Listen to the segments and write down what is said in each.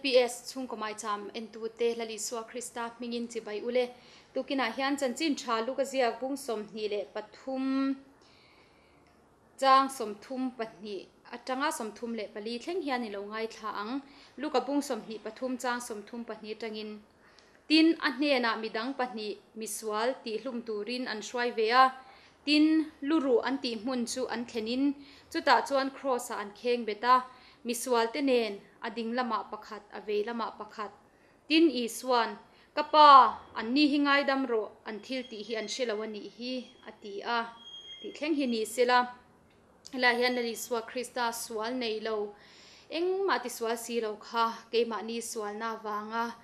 LPS chhungkaw maicham entute Lal Isua Krista hmingin chibai ule. Tukinah hian chanchin tha Luka ziak bung 23 chang 32 atanga 34 thleng hian i lo ngaithla ang. Luka bung 23 chang 32 atangin Tin, a hnenah midang pahnih misual tihhlum turin an hruai ve a. Tin, luruh an tih hmun chu an thlenin chutah chuan Kraws-ah an kheng bet a, misualte nen a ding lamah pakhat, a vei lamah pakhat. Tin, Isua'n, Ka Pa, anni hi ngaidam rawh, an thil tih hi an hre lo a nih hi, a ti a. Tih thleng hi ni sela. Helaiah hian Lal Isua Krista sual nei lo, engmah tisual si lo kha keimahni sualna avanga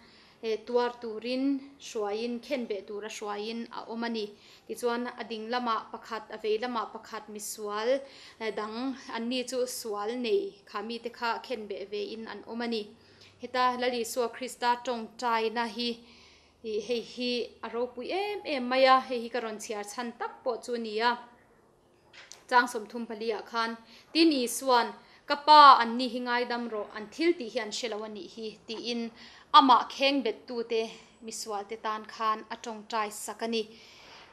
tuar turin hruaiin, khenbeh tura hruaiin a awm a ni. Tichuan a ding lamah pakhat, a vei lamah pakhat misual dang anni chu sual nei kha mite kha khenbeh vein an awm a ni. Heta Lal Isua Krista tawngtaina hi hei hi a ropui em em mai a, hei hi ka rawn chhiar chhan tak pawh chu a ni a. Chang 34 ah khan, Tin Isua'n, Ka Pa, anni hi ngaidam rawh, an thil tih hi an hre lo a nih hi, tiin amah kheng bettute misualte tan khan a tawngtai sak a ni.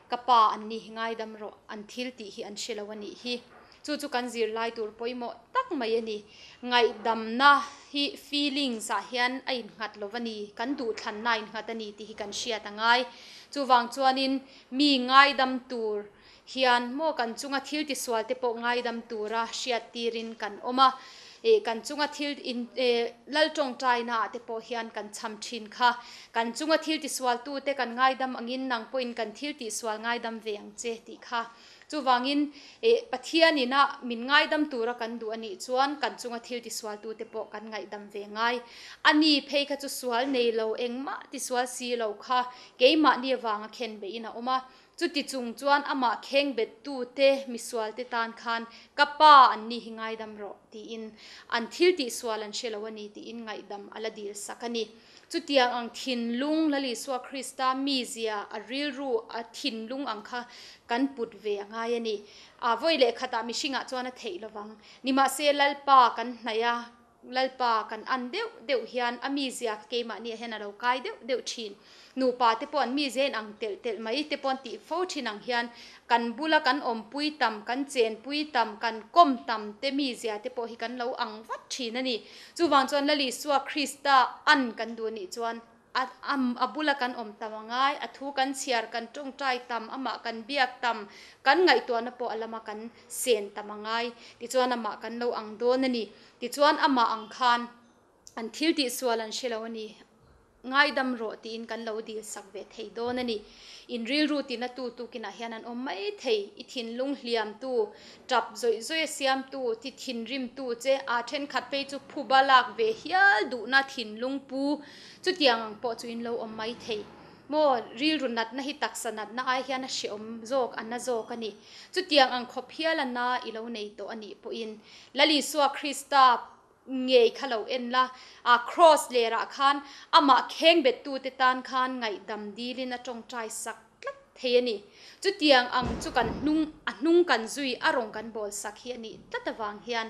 Ka Pa, anni hi ngaidam rawh, an thil tih hi an hre lo a nih hi. Chu chu kan zirlai tur pawimawh tak mai a ni. Ngaihdamna hi feelings ah hian a innghat lo a ni, kan duhthlanna a innghat a ni tih hi kan hriat a ngai. Chuvang chuanin mi ngaidam tur Hian maw kan chunga thil tisual te pawh ngaidam tura hriat tirin kan awm a, ih kan chunga thil in eh lal tawngtaina ah te pawh hian kan cham thin kha. Kan chunga thil tisual tu te kan ngaidam angin nang pawhin kan thil tihsual ngaidam ve ang che tih kha. Chuvangin ih Pathian ina min ngaidam tura kan duh a nih chuan kan chunga thil tisual tu te pawh kan ngaihdam ve ngai. A ni phei kha chu sual nei lo engmah tisual si lo kha keimahni avanga khen beihin a awm a. Chuti chung chuan amah kheng bettute misualte tan khan ka pa an ni hi ngaidam rawh tiin an thil tihsual an hre lo a ni tiin ngaihdam a la dil sak a ni. Chutiang ang thinlung Lal Isua Krista mizia a rilru a thinlung ang kha kan put ve a ngai a ni. A vawi leh khatah mihringah chuan a theih lovang. Nimahse Lalpa kan hnaih a, Lalpa kan an deuh deuh hian a mizia kha keimahni ah hian a lo kai deuh deuh thin. Nupa te pawh an mizia in ang telh telh mai te pawh an tih fo thin ang hian kan bula kan awmpui tam, kan chenpui tam, kan kawm tam te mizia te pawh hi kan lo ang vat thin a ni. Chuvang chuan Lal Isua Krista an kan duh anih chuan A a bula kan awm tam a ngai, a thu kan chhiar, kan tawngtai tam, amah kan biak tam, kan ngaihtuahna pawh a lama kan sen tam a ngai. Tichuan amah kan lo ang dawn a ni. Tichuan amah ang khan an thil tihsual an hre lo a ni. Ngaidam rawh tiin kan lo dil sak ve thei dawn a ni. In rilru tina tu tukinah hian an awm mai thei. I thinlung hliamtu, tap zawih zawih a siamtu, ti thinrimtu che a thenkhat phei chu phuba lak ve hial duhna thinlung pu chutiang ang pawh chu in lo awm mai thei. Maw, rilru natna hi taksa natna ai hian a hreawm zawk, a na zawk a ni. Chutiang ang khawp hial a na i lo nei tawh a nih pawhin Lal Isua Krista ngei kha lo en la, a kraws lerah khan amah khengbettute tan khan ngaihdam dilin a tawngtai sak tlat thei a ni. Chutiang ang chu kan hnung a hnung kan zui a rawn kan bawl sak hi a nih tlat avang hian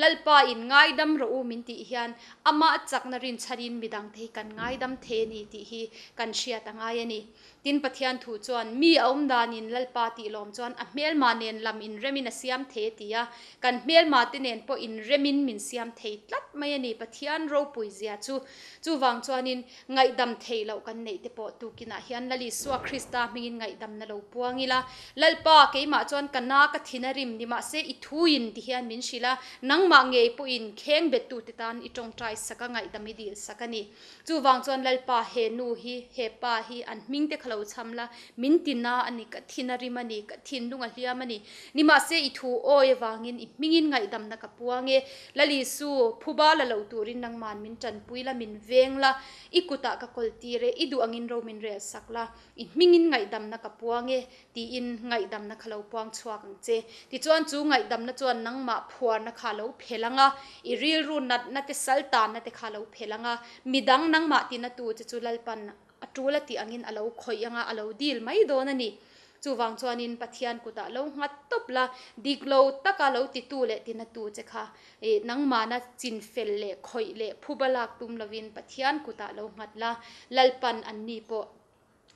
Lalpa in ngaidam rawh u min tih hian amah chakna rinchhanin midangte hi kan ngaidam thei a ni tih hi kan hriat a ngai a ni. Tin, Pathian thu chuan, Mi a awm danin Lalpa tih lawm chuan a hmelma nen lam inremin a siam thei a ti a, kan hmelma te nen pawh inremin min siam thei tlat mai a ni, Pathian ropui zia chu. Chuvang chuanin, ngaihdam theih loh kan neih te pawh tukinah hian Lal Isua Krista hmingin ngaihdamna lo puang ila, Lalpa, keimah chuan ka na ka thin a rim ni mahse i thuin ti hian min hrilh a, nangmah ngei pawhin kheng bettute tan i tawngtai sak a, ngaihdam i dil sak a ni. Chuvang chuan Lalpa, he nu hi, he pa hi an hming te kha lo chham la, min ti na a ni, ka thin a rim a ni, ka thinlung a hliam a ni. Nimahse i thu awi avangin i hmingin ngaihdamna ka puang e. Lal Isu, phuba la lo turin nangman min tanpui la, min veng la, i kutah ka kawl tir e, i duh angin ro min rel sak la, i hmingin ngaihdamna ka puang e. Tiin ngaihdamna kha lo puang chhuak ang che. Tichuan chu ngaihdamna chuan nangmah phuarna kha a lo phel ang a, i rilru natna te sal tanna te kha a lo phel ang a, midang nangmah tina tu che chu Lalpan a tul a tih angin a lo khawih ang a, a lo dil mai dawn a ni. Chuvang chuanin Pathian kutah lo nghat tawp la, dik lo taka lo titu leh tinatu che kha i nangmahna chinfel leh khawih leh phuba lak tum lovin Pathian kutah lo nghat la, Lalpan anni pawh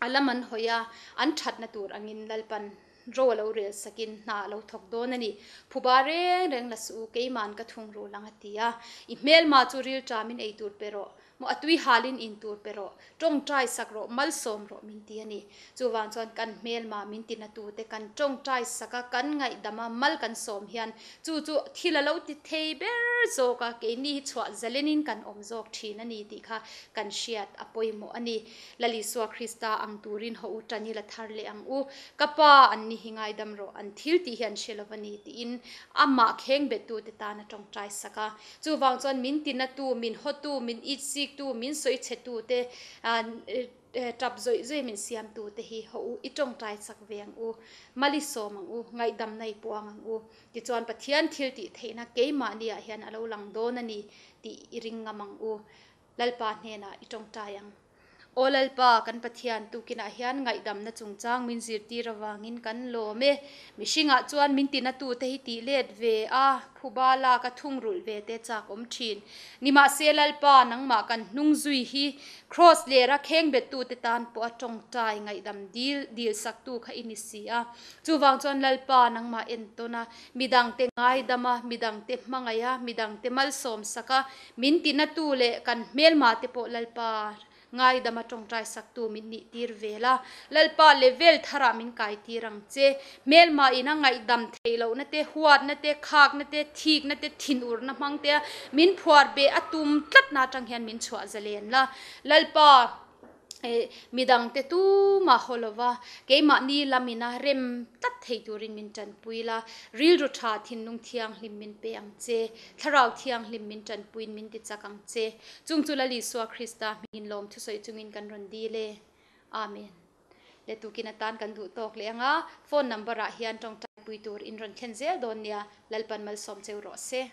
a lam an hawi a, an thatna tur angin Lalpan ro a lo rel sakin hna a lo thawk dawn a ni. Phuba reng reng la suh u, keima'n ka thungrul ang a ti a. I hmelma chu rilṭamin ei tur pe rawh. Maw a tui halin in tur pe rawh, tawngtai sak rawh, malsawm rawh min ti a ni. Chuvang chuan kan hmelma min ti natute kan tawngtai sak a, kan ngaihdam a, mal kan sawm hian chu chu thil a lo ti thei ber zawk a, keini hi chhuah zalenin kan awm zawk thin a ni tih kha kan hriat a pawimawh a ni. Lal Isua Krista ang turin haw u tan ila thar leh ang u. Ka pa an ni hi ngaidam rawh, an thil tih hi an hre lo a ni tiin amah kheng bettute tan a tawngtai sak a. Chuvang chuan min tinatu, min hawtu, min itsiktu, min sawichhetute, tap zawih zawih min siamtute hi haw u, i tawngtai chak ve ang u, mal i sawm ang u, ngaihdamna i puang ang u. Tichuan Pathian thil tih theihna keimahniah hian a lo lang dawn a ni tih i ring ngam ang u. Lalpa hnenah i tawngtai ang. Aw Lalpa, kan Pathian, tukinah hian ngaihdamna chungchang min zirtir avangin kan lawm e. Mihringah chuan min tinatute hi tih let ve a, phuba lak a thungrulh ve te chak awm thin. Nimahse Lalpa, nangmah kan hnung zui hi Kraws lera khengbettute tan pawh a tawngtai ngaihdam dil dilsaktu kha i ni si a. Chuvang chuan Lalpa, nangmah entawn a, midangte ngaidam a, midangte hmangaih a, midangte malsawmsak a, Min tinatu leh kan hmelmate pawh Lalpa ngaidama tawngtai saktu min nih tir vel a, Lalpa level tharah min kai tir ang che. Hmelma ina ngaihdam theih lohna te, huatna te, khakna te, thikna te, thinurna hmang te a min phuar beh a tum tlatna atang hian min chhuah zalen la. Lalpa. Midangte tumah haw lova keimahni lamina rem tlat thei turin min tanpui la, rilru tha thinlung thianghlim min pe ang che, Thlarau thianghlim min tanpuiin min ti chak ang che. Chung chu Lal Isua Krista hmingin lawm thusawi chungin kan rawn dil e. Amen. Le tukin atan kan duh tawk leh anga phone number ah hian tawngtaipui tur in rawn thlen zel dawn nia, Lalpan malsawm cheu rawh se.